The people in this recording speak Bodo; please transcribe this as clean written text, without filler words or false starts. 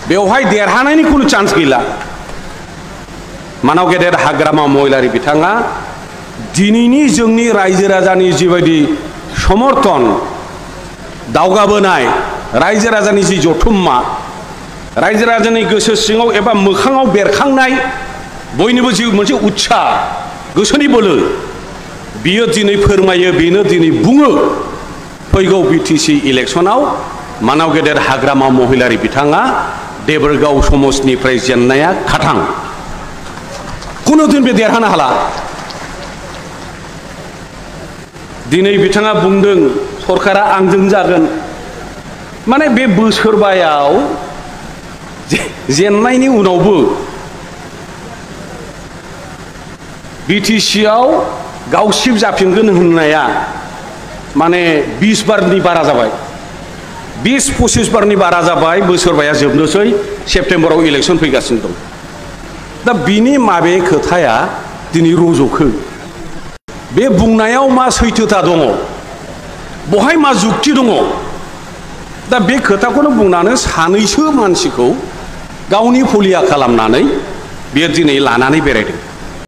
बेवहाय देरहानायनि कुनु चान्स गैला मानाव गेदेर हाग्रामा महिलारि बिथाङा दिनैनि जोंनि रायजो राजानि जिबायदि समर्थन दावगाबोनाय रायजो राजानि जि जथुम्मा रायजो राजानि गोसो सिङाव एबा मोखाङाव बेरखांनाय बयनिबो जि मोनसे उत्साह गोसोनि बोलो बियो दिनै फोरमायो बेनो दिनै बुङो फैगौ बिटिसि इलेक्शनाव मानाव गेदेर हाग्रामा महिलारि बिथाङा देबरगाव समस्तिनिफ्राय जेननाया खाथां कुनु दिन बे देरहानो हाला दिनै बिथाङा बुंदों सरकारा आंजों जागोन माने बे बोसोरबायाव जेननायनि उनावबो बिटिसिआव गावसिब जाफिनगोन होननाया माने 20 बारनि बारा जाबाय 20-25 बारनि बारा जाबाय बोसोरबाया जोबनोसै सेप्तेम्बराव इलेक्शन फैगासिनो दं दा बिनि माबे खोथाया दिनै रज'खो बे बुंनायाव मा सैथोता दङ बहाय मा जुक्ति दङ दा बे खोथाखौनो बुंनानै सानैसो मानसिखौ गावनि फलिया खालामनानै बे दिनै लानानै बेरायदों